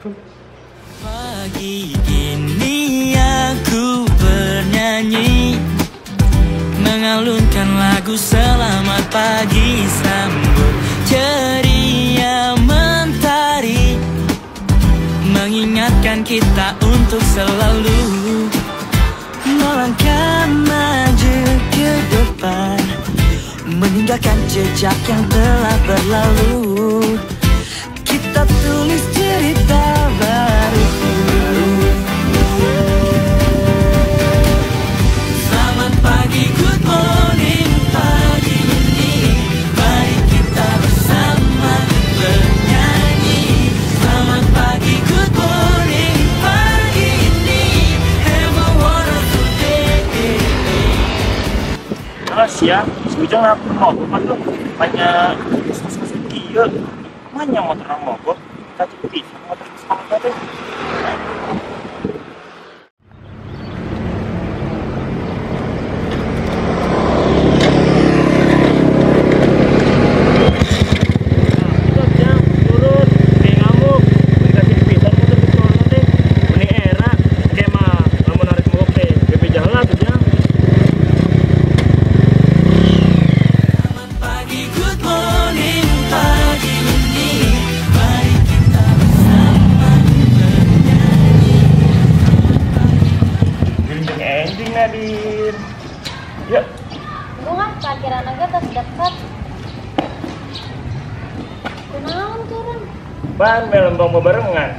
Pagi ini aku bernyanyi, mengalunkan lagu selamat pagi, sambut ceria mentari, mengingatkan kita untuk selalu melangkah maju ke depan, meninggalkan jejak yang telah berlalu. Kita tulis cerita baru. Selamat pagi, good morning, pagi ini mari kita bersama bernyanyi. Selamat pagi, good morning, pagi ini have a wonderful day. Alas ya, sebujang aku mogok tuh banyak bisnis kieu. Mana motor mogok, kita cukup bisa motor sekolah tuh. Nadine. Yuk. Bunga parkiran aja tas dekat. Kunaon turun? Ban melembang bebarengan.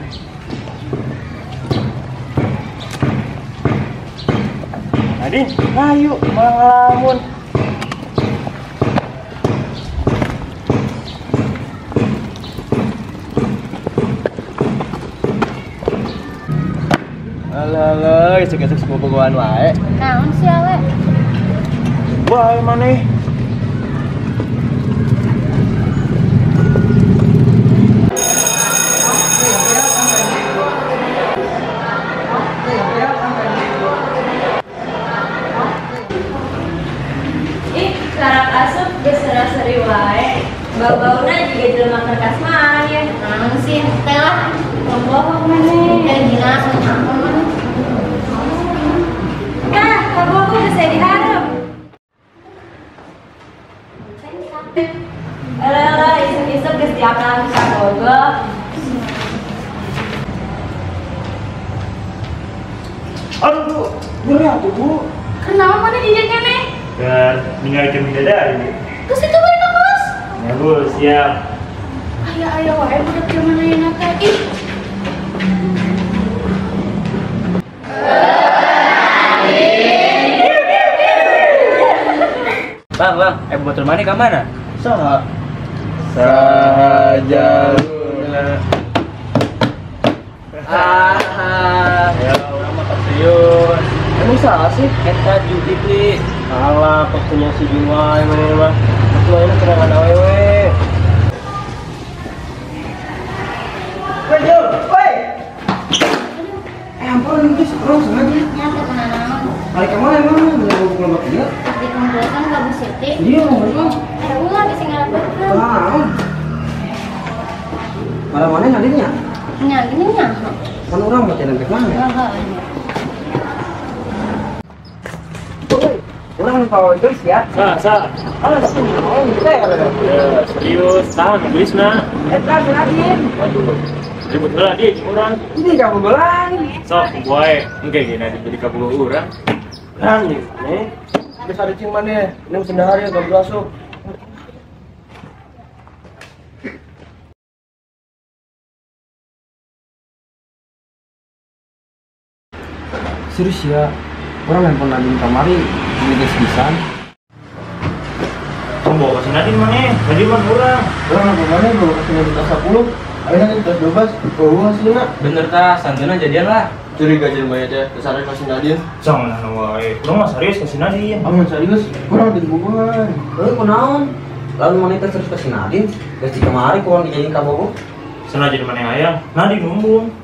Nadine, ayo malah ngelamun. Alah, esuk-esuk sepupu-puan wae. Naon sih awe? Wae maneh. Ih, karak asup geus seri wae. Bau-bauna juga jelema kertas mana ya. Naon sih? Teh lah. Bohong maneh. Eh gila, ampun maneh. Nah, kabogoh geus diharap. Alah, isuk-isuk geus diapalan kabogoh. Aduh, Bu. Nyeri atuh, Bu. Kenapa mana jijik keneh? Biar ninggalikeun bidadari. Terus itu balik ka kelas. Ya, Bu, siap. Aya-aya wae budak zaman ayeuna teh. Ih. Bang, bang, motor mana ke mana? Saha. Saha jaluna. Ah, ya orang mah serius. Emang salah sih? Eta Zulkifli. Salah, waktunya si Juma yang mana mah. Waktu ini kerangan awewe. Woi, Jul, woi. Ampun, itu sekarang sengaja. Ya, tenang. Balik ke mana emang? Udah pukul berapa ya? Dikumpulkan ke Bu Siti. Iya, ngomong. Ulah bisa ngarepkeun. Naon? Malah mana nadinnya? Nya, gini nya. Kan urang mah teh ke mana? Heeh. Woi, urang lupa geus ya. Sa, sa. Alah, sih, naon teh Ya, serius, tahan geusna. Eta si Nadine. Waduh. Ribut heula dia jeung urang. Ini kabogolan. Sok wae, engke ge Nadine jadi kabogoh urang. Urang nih, nih. Geus ada cing maneh, nem sendahar ya gak berasuk. Serius ya, orang handphone Nadine kamari, ini geus pisan. Tong bawa ka si Nadine maneh, Nadine mah urang. Urang handphone maneh bawa ka si Nadine kelas 10, ayeuna Nadine kelas 12, bawa hasilna. Bener tah, santuna jadian lah. Curiga jeung mah teh, geus arek ka si Nadine. Jangan wae, urang mah serius ka si Nadine. Amun serius, urang dibobohan. Heuh, kunaon? Lalu maneh teh serius ka si Nadine, geus di kamari ku urang dijadiin kabogoh. Senajan maneh hayang, Nadine numbung.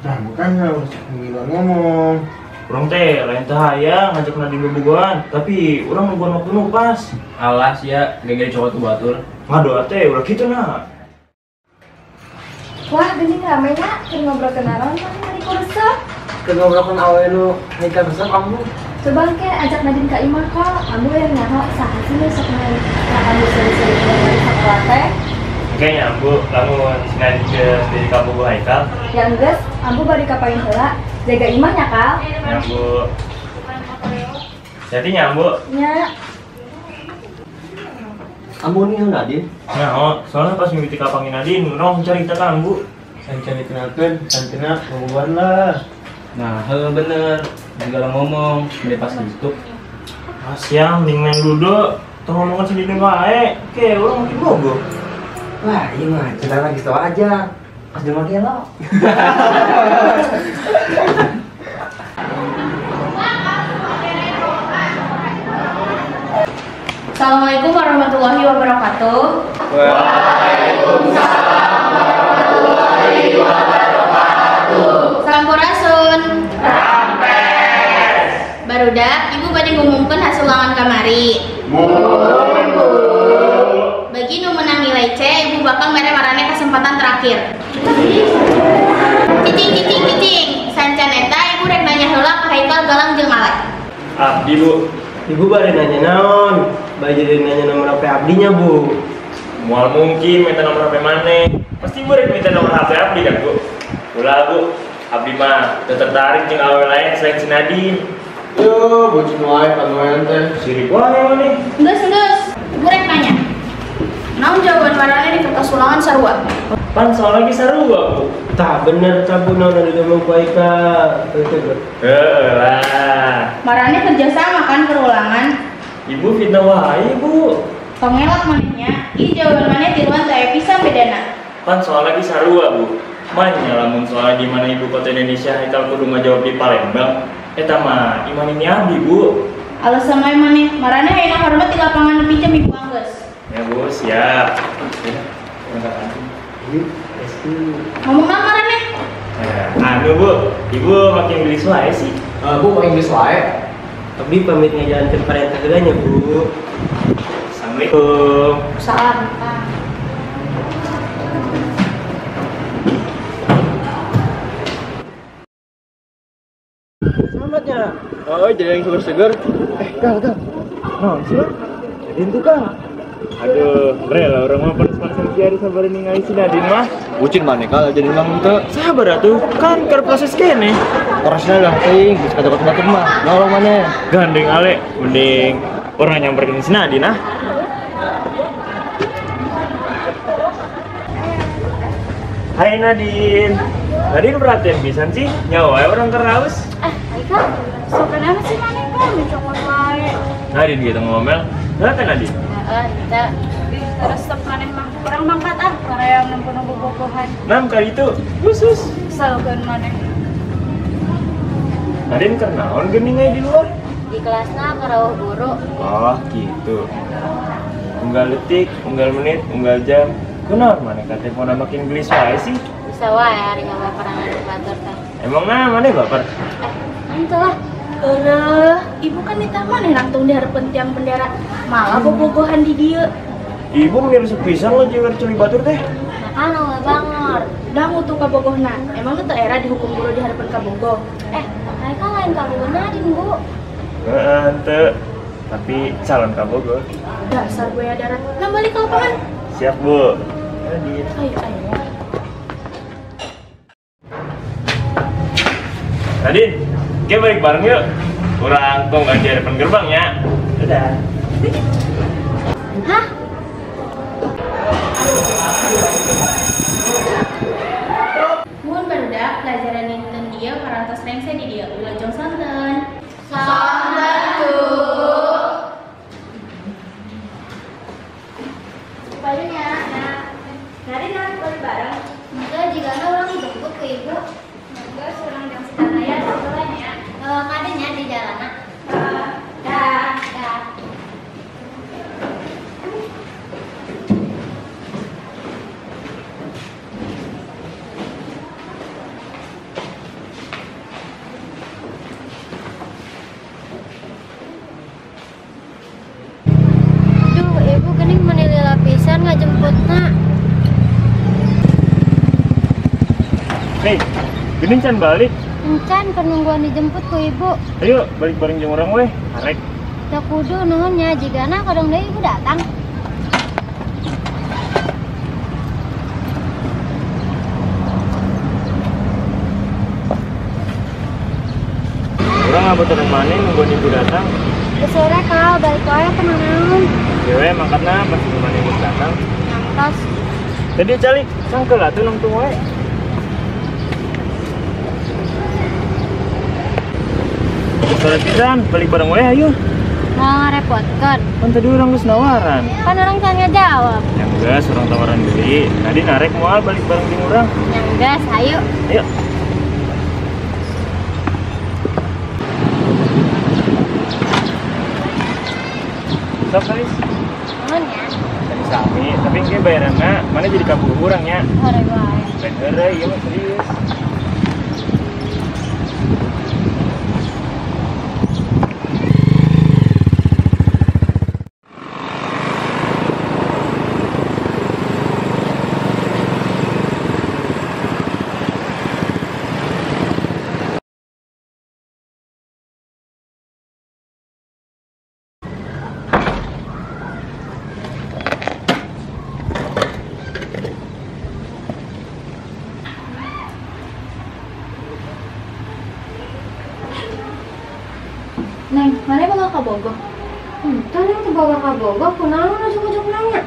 Nah, bukan harus ngomong. Urang teh lain teh hayang ngajak Nadine bobogohan, tapi urang nungguan waktu nu pas. Alas ya, gak cowok tuh batur. Ngadoa teh ulah kitu nah. Wah, geuning rame nya, keur ngobrol kenalan mana mani kuresep. Keur ngobrolkeun awewe nu Haikal resep ambu. Coba ke ajak Nadine ka imah kok. Ambu yang nyaho saha sih nu sok main ka ambu seri-seri dari sakola teh. Oke nya ambu, lamun si Nadine geus di kabogoh Haikal. Ya geus, ambu bari ka payun heula. Jaga imah nya Kal. Nya ambu. Jadi nya ambu. Nya. Ambu nih Nadine. Nah, oh, soalnya pas mimiti kapangin Nadine, nong cerita ka ambu. Sancan dikenalkeun, santina bobogohan lah. Nah, heuh bener. Juga lah ngomong, beli pas gitu. Ah, siang mending main ludo, tong ngomongan sendiri wae. Oke, urang makin bogo. Wah, iya mah cerita lagi tau aja. Pas jelema gelo. Assalamualaikum warahmatullahi wabarakatuh. Waalaikumsalam warahmatullahi wabarakatuh. Sampurasun. Rampes. Barudak, ibu bade ngumumkeun hasil ulangan kamari. Muhun, Bu. Bagi nu menang nilai C, ibu bakal mere marane kesempatan terakhir. Cicing cicing cicing, sancan eta ibu rek nanya heula ka Haikal Galang jeung Malek. Abdi, Bu. Ibu bade nanya naon? Bade jadi nanya nomor HP abdinya, Bu. Moal mungkin minta nomor HP maneh. Pasti ibu rek minta nomor HP abdi kan, Bu? Ulah, Bu. Abdi mah teu tertarik jeung awewe lain selain si Nadine. Yo, bucin wae panoen teh. Sirik wae maneh. Geus geus, ibu rek nanya. Naon jawaban marane di kertas ulangan sarua? Pan soal lagi sarua, Bu. Tah bener tah Bu naon anu diomong ku Haikal. Heuh Heeh lah. Marane kerja sama kan perulangan? Ibu fitnah wae, Bu. Tong ngelak manehnya, ieu jawaban maneh tiluan teu aya pisan bedana. Pan soal lagi sarua, Bu. Manya lamun soal di mana ibu kota Indonesia Haikal kudu ngajawab di Palembang. Eta mah iman ini abdi, Bu. Alasan wae maneh, marane hayang hormat di lapangan nepi jam ibu anggeus. Ya, Bu, siap. Ya, berangkat lagi. Yuk, let's go. Ngomong naon marane? Anu, Bu, ibu makin gelis wae sih. Bu, makin gelis wae. Abdi pamit ngajalankeun perintah heula nya, Bu. Assalamualaikum. Salam. Selamatnya. Oh, jadi yang seger-seger. Kal, Kal. Naon sih, Bang? Nadine tuh, Kal. Aduh, rela orang mah panas-panasan kieu sabar ningali si Nadine mah. Bucin maneh Kal, jadi mang teu. Sabar atuh, kan keur proses keneh. Prosesnya lah teuing, geus kata-kata mah. Nolong maneh. Gandeng ale, mending orang nyamperkeun si Nadine ah. Hai Nadine. Nadine perhatian pisan sih, nyawa orang keraus. Haikal, sok kenapa sih maneh kok mencongol wae. Nadine gitu ngomel. Kenapa Nadine? Heeh, kita resep maneh mah. Kurang mangkat ah, karena yang nempo bobogohan. 6 kali itu khusus. Salkeun maneh. Nadine keur naon geuning aya di luar? Di kelasna karawuh guru. Oh, gitu. Unggal detik, unggal menit, unggal jam. Kunaon maneh ka telepon makin gelis wae sih? Bisa wae ari ngabaperan batur teh. Emang nah maneh baper? Henteu lah. Eueuh, ibu kan di taman nangtung di hareupeun tiang bendera. Malah bobogohan di dieu. Ibu meni resep pisan lo jeung culi batur teh. Makana we bangor. Dah ngutu kabogohna. Emang teu era dihukum guru di hareupeun kabogoh. Haikal lain kabogoh Nadine, Bu. Heeh, henteu. Tapi calon kabogoh. Dasar buaya darat. Nah balik ke lapangan. Siap, Bu. Nadine. Ayo, ayo. Nadine, kita balik bareng yuk. Kurang tong aja depan gerbang ya. Dadah. Hah? Mun barudak pelajaran dinten ieu parantos rengse di dieu. Wilujeng sonten. Sonten, Bu. Payunya, nah. Nadine harus balik bareng. Engke jigana urang dijemput ke ibu. Geus urang jang si Tanaya sekolahnya. Kadenya di jalanan. Dah. Dah. Hei, geuning can balik. Encan penungguan dijemput ku ibu. Ayo balik bareng jeung urang weh, arek. Teu kudu nuhun nya jigana kadang deui ibu datang. Urang ngabaturan maneh nungguan ibu datang. Geus sore kal, balik wae teu nanaon. Dewe mangkatna pas ibu maneh geus datang. Nyangtos. Tadi calik, sangkeul atuh nangtung wae. Sore pisan, balik bareng wae ayo. Mau ngarepotkeun. Kan tadi urang geus nawaran. Kan urang can ngajawab. Yang geus urang tawaran deui. Tadi narek moal balik bareng jeung urang. Yang geus, ayo. Ayo. Sok guys. Nuhun ya. Sami-sami, tapi engke bayaranna mana jadi kabur urang nya. Hore wae. Lain heureuy ieu mah serius. Neng, mana bakal ka Bogor? Entah neng teu boga ka Bogor, kunaon ujug-ujug nanya?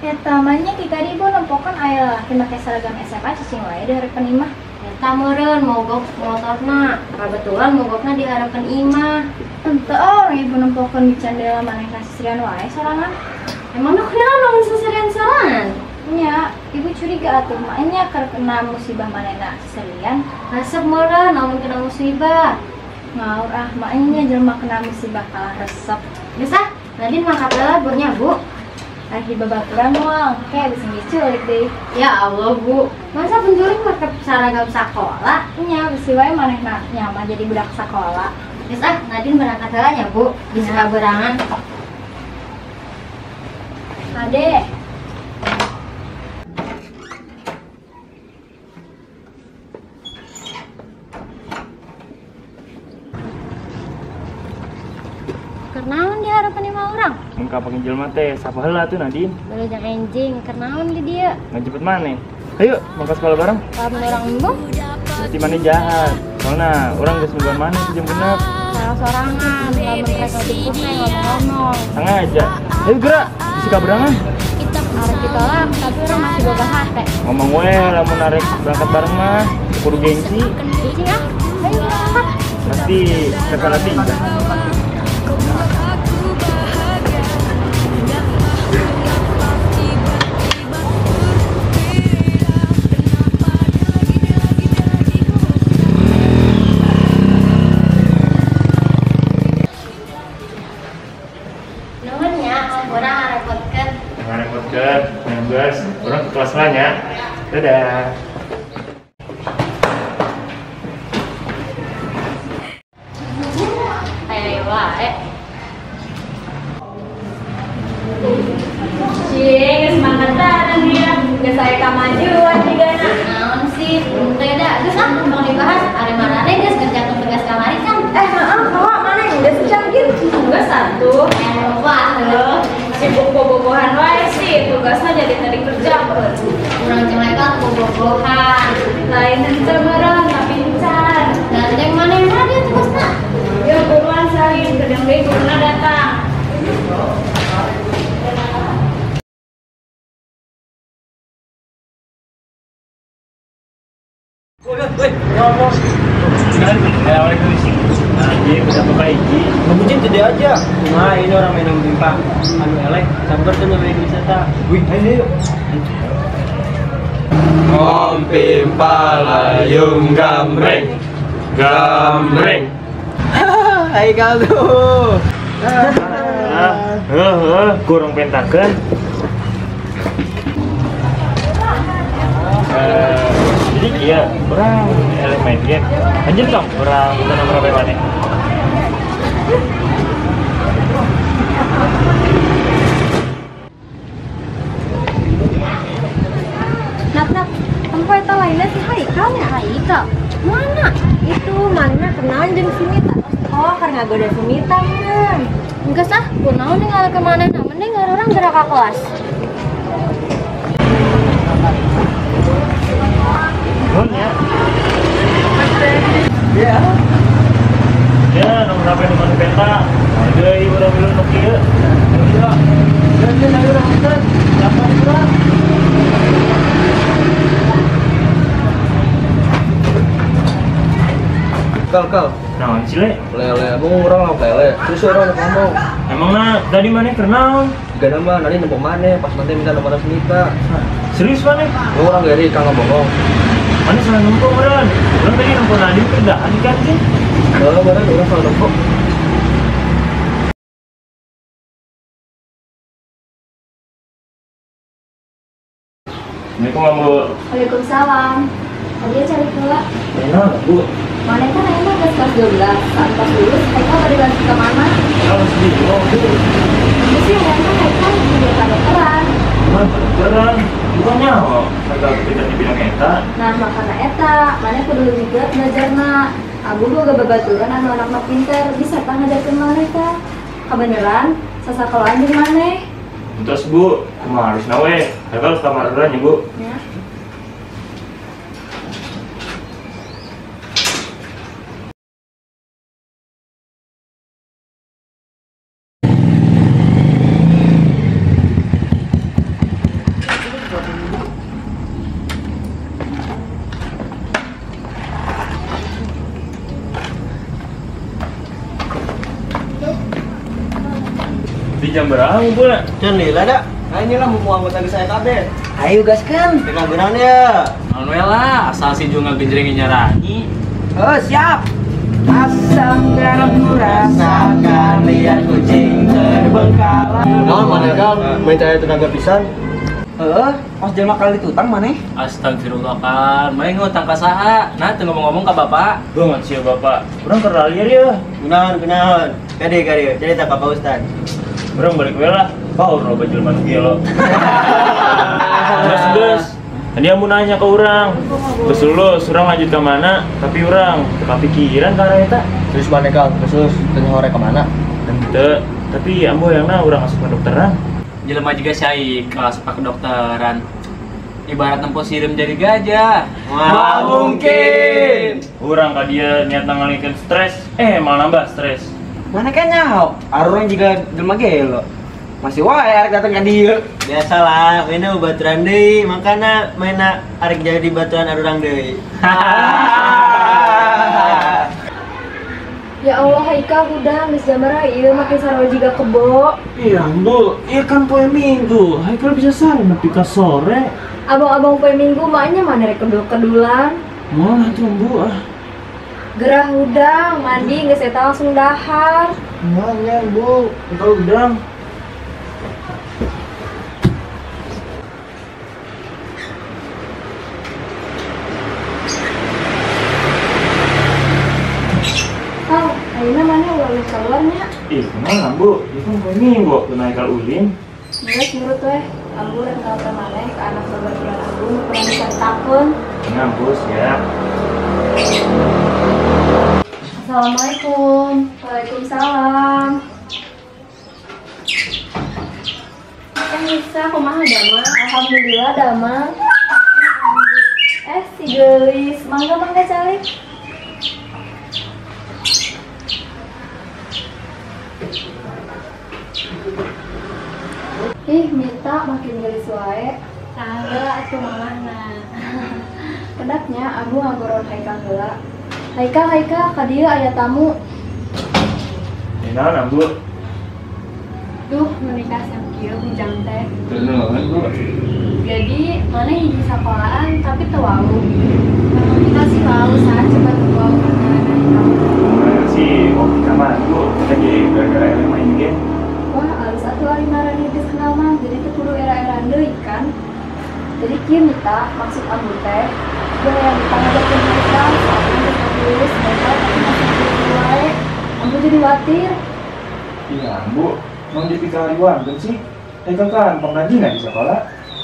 Eta mah nya ti tadi ibu nempokan aya lalaki make seragam SMA cicing wae di hareupeun imah. Eta meureun mogok motorna, kabetulan mogokna di hareupeun imah. Henteu orang ibu nempokeun di candela manehna sisirian wae sorangan. Emang nu kunaon lamun sisirian sorangan? Nya, ibu curiga atuh mah nya keur kena musibah manehna sisirian. Resep meureun lamun kena musibah. Ngaur ah, maknya jelema kena musibah kalah resep. Geus ah, Nadine mangkat heula burnya, Bu. Lagi babaturan moal, kayak bisa diculik deui. Ya Allah, Bu. Masa pencuri make seragam sakola? Nya, bisi wae manehna nyaman jadi budak sakola. Geus ah, Nadine berangkat heula nya, Bu. Bisa kaberangan. Ade. Kernaon di harapan lima orang? Mun ka panggil jelema teh, sapa heula tuh Nadine? Balojang enjing, kernaon di dieu? Ngajemput maneh. Ayo, mangkat sekolah bareng. Lamun urang embung? Berarti maneh jahat. Soalna urang geus nungguan maneh jam 6. Salah sorangan, lamun rek ngajemput teh ngomong-ngomong. Sengaja. Ayo gerak, bisi kaberangan. Arek ditolak, tapi urang masih boga hate. Ngomong we lamun arek berangkat bareng mah, kudu gengsi. Cicing ah, ayo berangkat. Pasti kesalah tingkah. Orang ke kelas lainnya. Dadah. Ayo wae. Cing, geus mangkatan dia. Geus aya kamajuan jigana. Naon sih? Teu da, geus ah tong dibahas. Ari marane geus ngerjakeun tugas kamari kan. Heeh, bawa mana geus canggih. Tugas satu. Wah, sibuk bobogohan wae sih, tugasnya jadi tadi kerjakeun. Urang jeung legal bobogohan. Lain henteu meureun tapi encan. Dan jeung manehna dia tugasna. Ya buruan salin, kedeng deui guruna datang. Woi, ngomong. Assalamualaikum. Anjing, udah buka hiji. Ngebucin jadi aja. Nah, ini orang main pimpang. Anu eleh, sabar tuh nyampe wisata. Wih, ayo yuk. Om pimpa layung gambreng. Gambreng. Hai kau tuh. Heeh, kurang pentakeun. Jadi iya, orang eleh main game. Anjir dong, orang minta nomor HP mana? Nap, nap, tempo eta lainnya si Haikal ya? Haikal? Mana? Itu mana kenal jeung si Mita. Oh, karena goda si Mita meureun. Enggeus ah, kunaon ninggalkeun manehna, mending urang gerak ka kelas. Nuhun ya. Ya. Ya, nomor HP nu maneh peta. Deui urang milu nu kieu. Ya. Dan ayo urang punten. Lapor urang. Kal, kal. Naon sih, Le? Lele, abang urang lauk lele. Terus urang ngomong. Emangna tadi maneh keur naon? Jika nama nadi nempo maneh pas maneh minta nomor si Mita. Serius maneh? Urang geri kang ngomong. Maneh salah nempo meureun. Urang tadi nempo Nadine keur dahar di kantin. Heeh, meureun urang salah nempo. Assalamualaikum, Bu. Waalaikumsalam. Tadi cari heula. Enak, Bu. Maneh kan ayeuna geus kelas 12. Saat pas lulus, Haikal bade lanjut ka mana? Kalau sedih, Bu. Ini sih hayangna Haikal jadi kedokteran. Cuman kedokteran, bukan nyaho. Haikal pintar di bidang eta. Nah, makana eta, maneh kudu leuwih geut belajarna. Abu boga babaturan anu anakna pinter, bisa tah ngajarkeun maneh tah. Kabeneran, sasakolaan jeung maneh. Terus Bu, kumaha harusna we? Haikal ka kamar heula nya, Bu. Ya. Di jam berapa, Bu? Can lila dah. Nah inilah mumpung anggota geus aya kabeh. Ayo gaskeun. Tengah beunang ya. Naon we lah, asal si Jung ngagenjrengin nyarani. Oh, siap. Asam garam ku rasakan lihat kucing terbengkalai. Naon maneh Kal, main caya tenaga pisan. Heeh, pas jelema kali ditutang maneh. Astagfirullah kan, maneh ngutang ka saha? Nah, teu ngomong-ngomong ka bapak. Banget sih bapak. Urang keur liar ya. Kunaon kunaon. Kade kade, cerita ka Pak Ustad. Urang balik we lah. Power loba jelema nu kieu lo. Terus geus. Tadi ambu nanya ke urang. Geus lulus, urang lanjut ke mana? Tapi urang teu kapikiran ka arah eta. Terus maneh Kal, terus teu hore ka mana? Henteu, tapi ambu hayangna urang asup kedokteran. Jelema juga si Haikal asup ka kedokteran. Ibarat nempo sireum jadi gajah. Wah, mungkin. Urang ka dia niat ngalihkeun stres, malah nambah stres. Mana kan nyaho, arurang juga jelema gelo. Masih wae arek datang ka dieu. Biasalah, mainna baturan deui, makana mainna arek jadi baturan arurang deui. Ya Allah, Haikal udah geus jam baraha ieu make sarua jiga kebo. Iya, Bu. Ieu kan poe Minggu. Haikal bisa sare nepi ka sore. Abang-abang poe Minggu maknya mana rek kedul-kedulan. Moal atuh, Bu ah. Gerah hudang, mandi geus eta langsung dahar. Moal nya, Bu. Haikal hudang. Kal, ayeuna maneh ulah keluar nya. Ih, kumaha, Bu? Ieu kan poe Minggu waktu Haikal ulin. Geus nurut weh. Ambu rek ngalter maneh ka anak babaturan ambu nu pernah dicaritakeun. Ngampus ya. Assalamualaikum. Waalaikumsalam. Nisa, kumaha damang? Alhamdulillah damang. Si geulis, mangga mangga calik. Ih, Mita makin geulis wae. Tangga atuh mamahna. Kedapnya ambu ngagoron Haikal heula. Haikal, Haikal, ka dieu aya tamu. Naon ambu? Duh, menikah sam kieu bujang teh. Kunaon, Bu? Jadi, mana hiji sakolaan tapi teu wau. Kita sih wau saat coba teu wau karena Haikal. Sih, kopi kamar, Bu. Kita ge gara-gara eleh main game. Wah, alus atuh ari marani geus kenal mah, jadi teu kudu era-eraan deui kan. Jadi kieu Mita, maksud ambu teh, gaya Mita ngajarkeun Haikal, soalnya geus lulus Haikal tapi masih kieu wae. Ambu jadi khawatir. Iya, Ambu, mau jadi pikariwankeun sih. Haikal kan pengrajin di sekolah.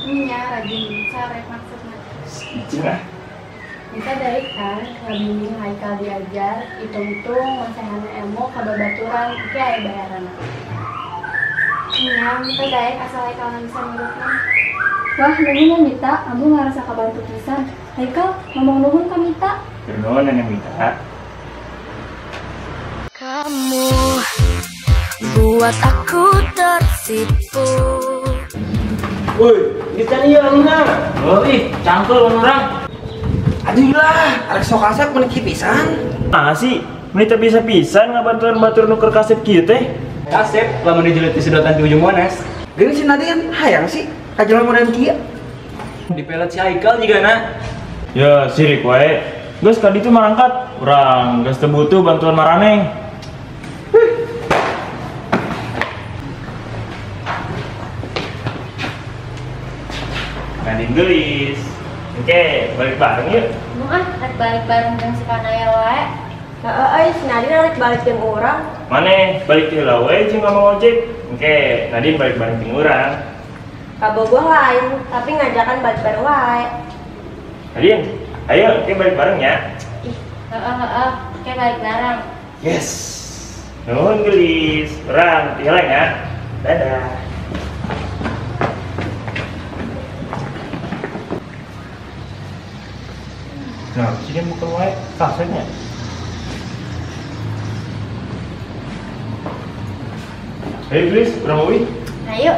Nya rajin sare maksudna. Icing ah. Mita daek kan ngabimbing Haikal diajar, hitung-hitung masehana emo ka babaturan ke aya bayaranna. Nya, Mita daek asal Haikal bisa nurut mah. Wah, nuhun ya Mita, ambu ngarasa kabantu pisan. Haikal, ngomong nuhun ka Mita. Nuhun Neng Mita. Kamu buat aku tersipu. Woi, kita nih ya Nina. Oh ih, cangkul orang. Aduh lah, arek sok kasep mun kieu pisan. Nah sih, Mita bisa pisan ngabantuan batur nuker kasep kieu teh. Kasep lamun dijelut di sedotan di ujung Monas. Geuning si Nadine hayang sih ka jelema modern kieu. Dipelet si Haikal juga na. Ya, sirik wae. Geus ka ditu marangkat, urang geus teu butuh bantuan maraneh. Nadine geulis. Oke, balik bareng yuk. Mau ah, rek balik bareng jeung si Kanaya wae. Heeh, euy, si Nadine rek balik jeung urang. Maneh balik ti heula wae jeung ngomong ojek. Oke, Nadine balik bareng jeung urang. Kabogoh lain, tapi ngajakan balik bareng wae. Nadine, ayo oke balik bareng ya. Ih, heeh heeh, oke balik bareng. Yes. Nuhun geulis, urang ti heula nya. Dadah. Nah, sini bukan wae kasetnya. Ayo, Glis, urang euy. Ayo.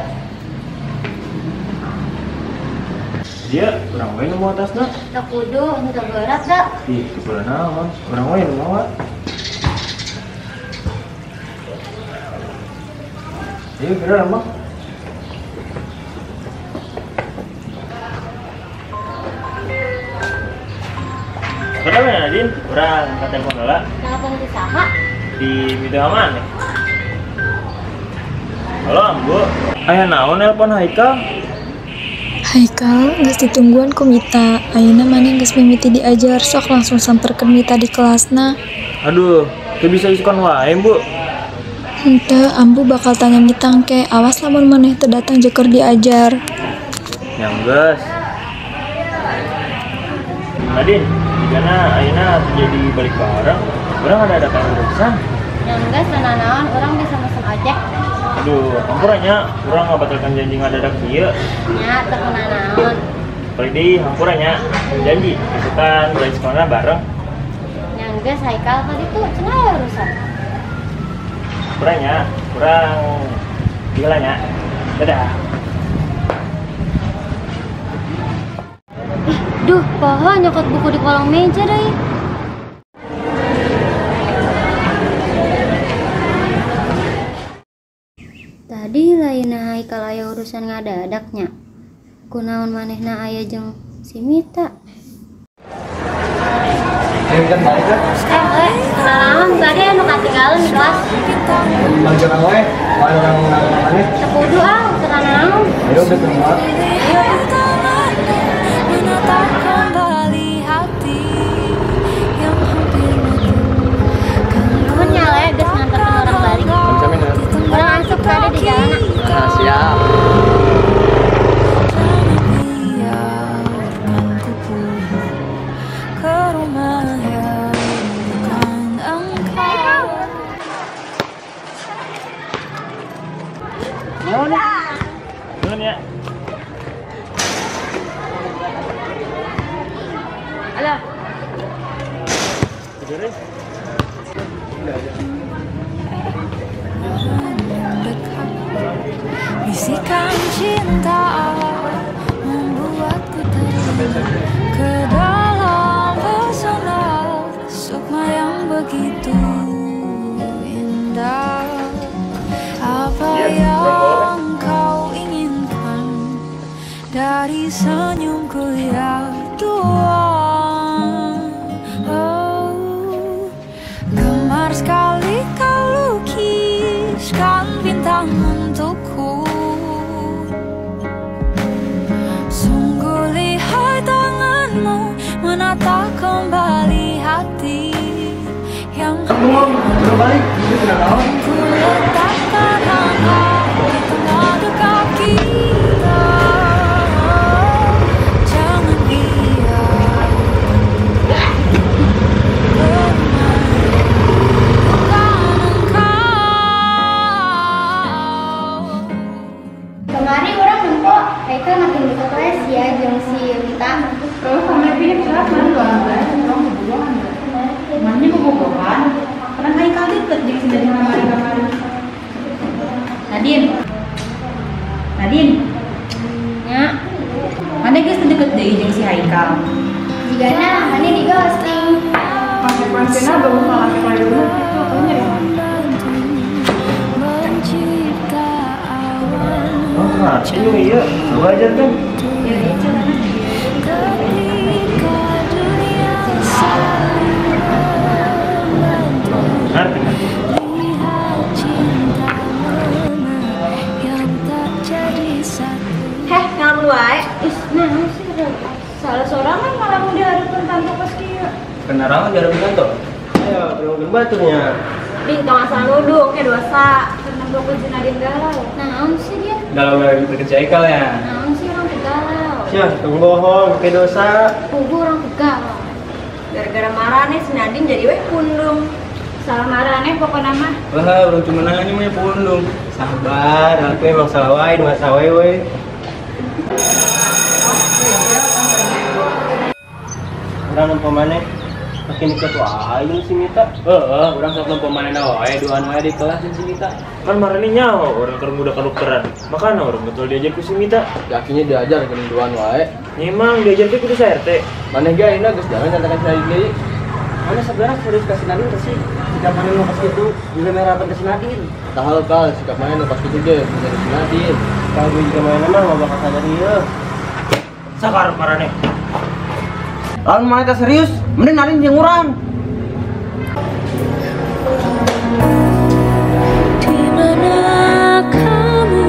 Dia urang wae nu mawa tasna. Teu kudu, teu berat da. Ih, teu berat naon? Urang wae nu mawa. Ayo, bener mah. Kenapa ya Nadine? Urang angkat telepon heula. Telepon di saha? Di video mana? Halo Ambu, aya naon nelpon Haikal? Haikal geus ditungguan ku Mita. Ayeuna maneh geus mimiti diajar, sok langsung samperkeun Mita di kelasna. Aduh, teu bisa isukan wae, Bu. Henteu, Ambu bakal tanya Mita engke, awas lamun maneh teu datang jeung keur diajar. Nya geus. Nadine, jigana ayeuna jadi balik bareng, urang ada urusan. Nya geus naon, urang bisa mesen ojek. Aduh, hampura nya, urang ngabatalkan janji ngadadak kieu. Nya, teu naon. Balik deui hampura nya, janji isukan balik sekolah bareng. Nya geus Haikal ka ditu cenah aya urusan. Hampura nya, urang heula nya. Dadah. Duh, poho nyokot buku di kolong meja deui. Tadi lainna Haikal aya urusan ngadadaknya. Kunaon manehna aya jeung si Mita. Ayo kan balik kan? Naon tadi anu katinggalan di kelas. Balik urang wae, wae urang maneh. Teu kudu ah, teu naon. Ayo geus terima. Menatap kembali hati yang hampir mati. Nuhun nya le, geus nganterkeun urang balik. Urang asup tadi di jalan. Nah, siap. Biarkan ku pulang ke rumah yang bukan engkau. Nuhun ya. Alah. Bisikan cinta membuatku terjun ke dalam pesona sukma yang begitu indah. Apa yang kau inginkan dari senyumku ya Tuhan? Oh, gemar sekali kau lukiskan bintang untukku. Sungguh lihai tanganmu menata kembali hati yang ku letakkan di tengah dekat kita. Jangan biar pasti. Konsekuensinya bagus malah kayak dulu itu apanya ya? Oh, ngerti lu iya, coba aja kan. Ya iya caranya. Ngerti. Heh, ngalamun wae. Ih, nah sih salah sorangan ngalamun di hadapan tante pas kieu. Kenarawan di hadapan tante? Ayo, berangkat baturnya. Ding, tong asal nuduh, oke dosa. Karena gua ke Nadine galau. Naon sih dia? Galau lagi bekerja Haikal ya. Naon sih orang galau. Sia, tong bohong, oke dosa. Kubu orang galau. Gara-gara marah nih si Nadine jadi weh pundung. Salah marah nih pokoknya mah. Lah, belum cuma nanya mah pundung. Sabar, aku emang salah wae, masa wae we. Urang nempo maneh makin deket wae jeung si Mita. Heeh, urang sok nempo manehna wae, duaan wae di kelas jeung si Mita. Kan marane nyawa urang keur muda kedokteran. Makana urang betul diajar ku si Mita. Yakinnya diajar geuning duaan wae. Memang diajar teh kudu sa RT. Maneh ge ayeuna geus jangan nyatakan si Nadine deui. Mana sebenarnya serius ka si Nadine teh sih? Sikap maneh nu pas kitu juga merah ke si Nadine. Tahal kal sikap maneh nu pas kitu ge bisa si Nadine. Kalau gue juga maneh mah nggak bakal sadar ieu. Sakarep marane. Lamun maneh teh serius, mending Nadine jeung urang. Di mana kamu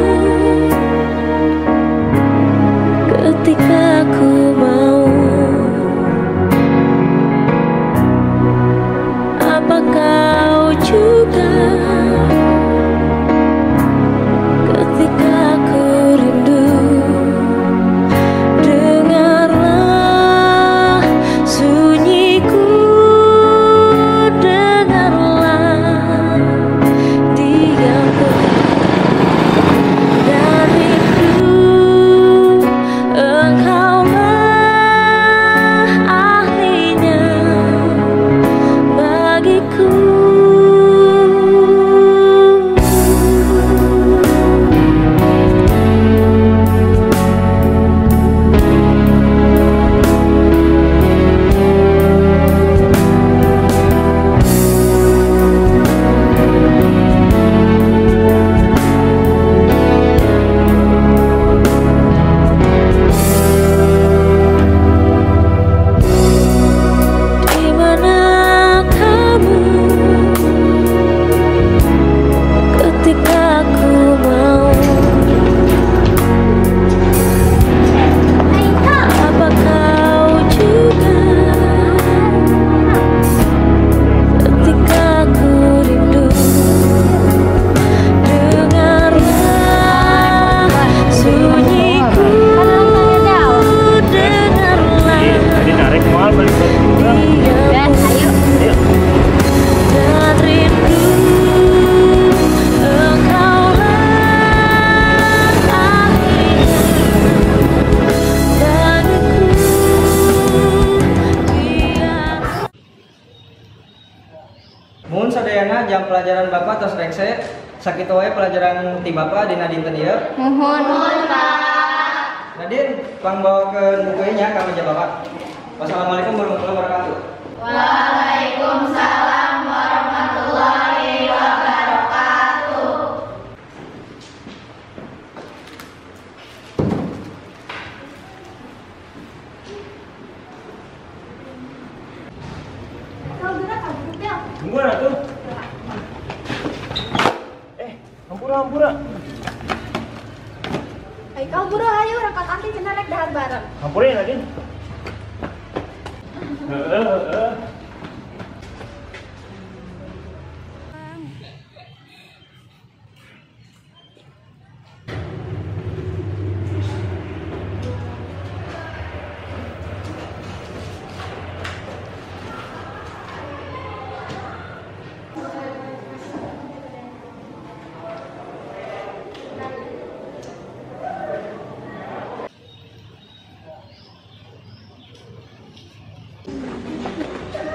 ketika ku mau? Apa kau juga ketika ku rindu? Dengarlah sunyiku, dengarlah diamku dan rindu. Engkaulah ahlinya bagiku. Di mana kamu ketika ku mau? Apa kau juga ketika ku rindu? Dengarlah sunyiku, dengarlah Tadi narik moal balik balik urang. Dan ayo. Ayo. Dan rindu. Engkaulah ahlinya bagiku. Biar Mun sadayana jam pelajaran Bapak tos rekse, sakitu wae pelajaran ti Bapak dina dinten ieu. Muhun. Nadine, pangbawakeun buku nya ka meja Bapak. Wassalamualaikum warahmatullahi wabarakatuh. Waalaikumsalam warahmatullahi wabarakatuh. Kau gerak kabur ya. Tungguan atuh. Eh, hampura hampura. Haikal buru hayu rangkat anti cenah rek dahar bareng. Hampura ya Nadine. Heeh, heeh.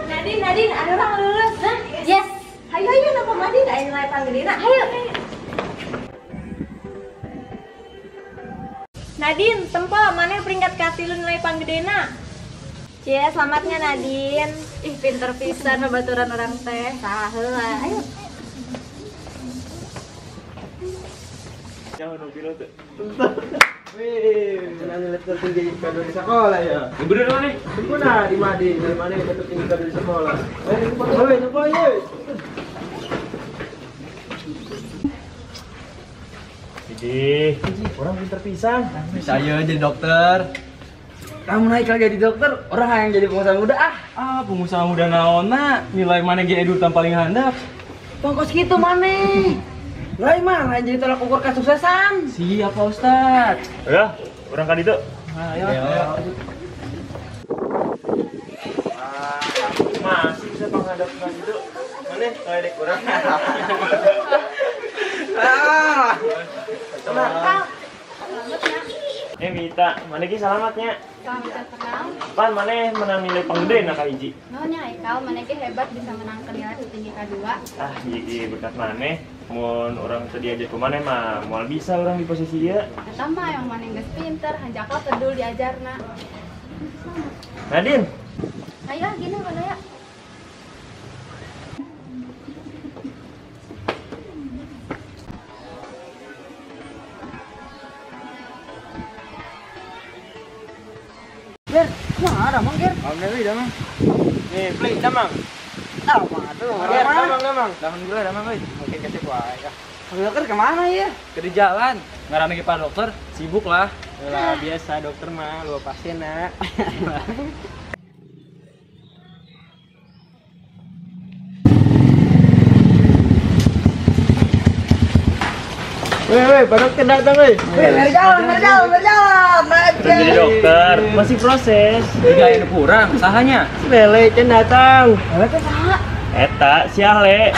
Nadine, Nadine, ada orang lulus. Nah, Yes. hayu hayu napa Nadine aya nilai panggedena. Hayu. Nadine, tempo maneh peringkat katilu nilai panggedena. Cie, selamatnya Nadine. Ih, pinter pisan babaturan orang teh. Salah heula. Ayo. Jangan nu teh. Wih, menang nilai tertinggi kado di sekolah ya. Bener mana? Tunggu nah di Madi, dari mana nilai tertinggi kado di sekolah. Eh, nempel ya. Jadi, orang pinter pisan. Bisa aja jadi dokter. Kamu naik lagi jadi dokter, orang yang jadi pengusaha muda ah. Ah, pengusaha muda naonna, nilai mana ge edutan paling handap. Tongkos gitu mana? Lain mah, lain jadi tolak ukur kesuksesan. Siap Pak Ustad. Ya, orang kali itu. Ayo. Masih bisa penghadap itu. Mana? Ngeledek orang. Ah. Kal, selamatnya. Mita, mana ki selamatnya? Selamat kenal. Pan mana menang nilai panggede nak hiji. Naonnya Aikal, mana ki hebat bisa menang ke nilai tertinggi K2. Ah, iya berkat mana? Mun orang teu diajar ku maneh mah moal bisa orang di posisi ieu. Eta mah yang mana geus pinter, hanjakal tedul diajarna. Nadine. Ayo gini mana ya? Ger, kumaha damang Ger? Alhamdulillah damang. Nih, play damang. Damang atuh. Ger, damang damang. Alhamdulillah damang euy. Mungkin kasih wae ah. Dokter kemana ya? Ke di jalan. Ngarana ge Pak Dokter, sibuk lah. Lah biasa dokter mah lu pasien nak. Weh, weh, Pak Dokter datang, weh. Weh, berjalan, berjalan, berjalan. Jadi dokter, masih proses. Tiga yang kurang, sahanya. Si Lele can datang. Lele teh saha? Eta, si Ale.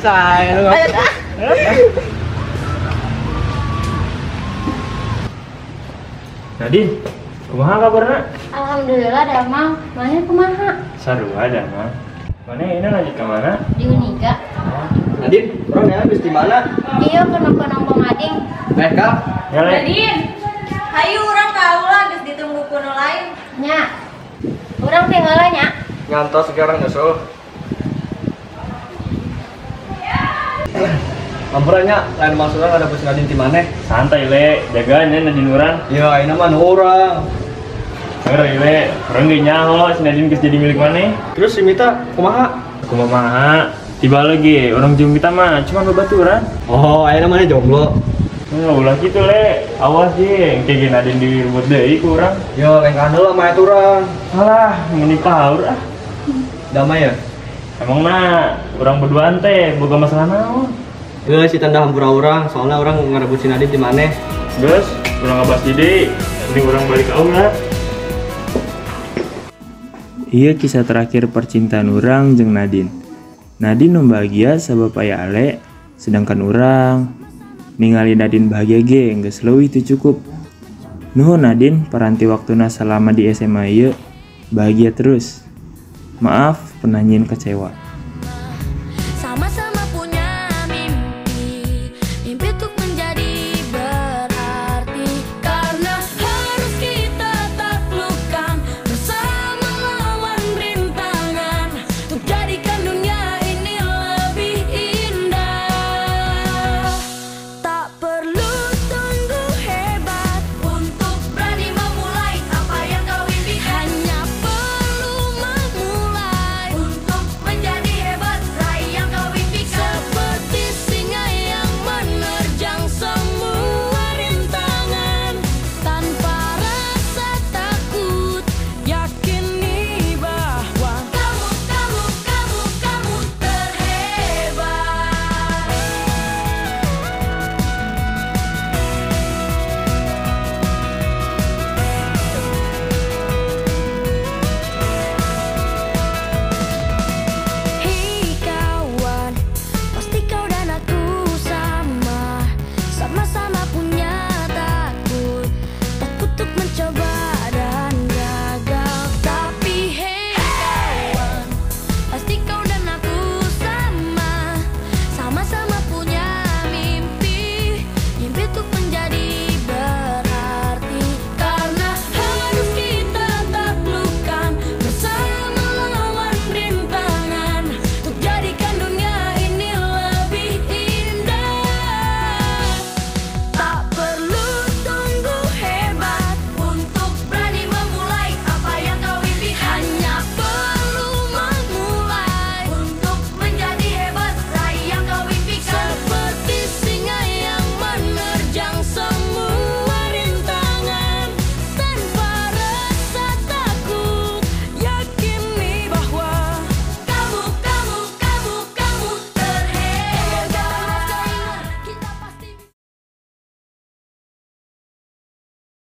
Saya lu. Nadine, kumaha kabarna? Alhamdulillah damang. Mana kumaha? Sarua damang. Mana ini lanjut ke mana? Di Uniga. Nadine, orang ya habis di mana? Iya, kenang-kenang pemading. Eh, Kal. Nadine, hayu urang ka aula geus ditunggu ku nu lain. Nya. Urang teh heula nya. Ngantos sekarang nyusul. Ampurannya, lain maksudnya ada bus Nadine di mana? Santai le, jaganya Nadine urang. Iya, ayeuna mah nu urang. Ngeri le, urang ge nyaho si Nadine geus jadi milik maneh. Terus si Mita kumaha? Kumaha? Tiba lagi, orang jeung kita mah cuma babaturan. Oh, ayeuna maneh jomblo. Nah, ulah gitu le, awas je, kayak gini Nadine direbut deui ku urang. Yo, lengkahan heula mah eta urang. Alah, meni paur ah. Damai ya? Emang nah, urang berduaan teh boga masalah naon? Geus si tanda hampura urang, soalnya urang ngerebut si Nadine di maneh. Geus, urang ngabas deui, mending urang balik ke aula. Iya kisah terakhir percintaan urang jeung Nadine. Nadine nu bahagia sabab aya Ale, sedangkan urang ningali Nadine bahagia ge geus leuwih teu cukup. Nuhun Nadine paranti waktuna salama di SMA ieu, bahagia terus. Maaf pernah nyieun kecewa.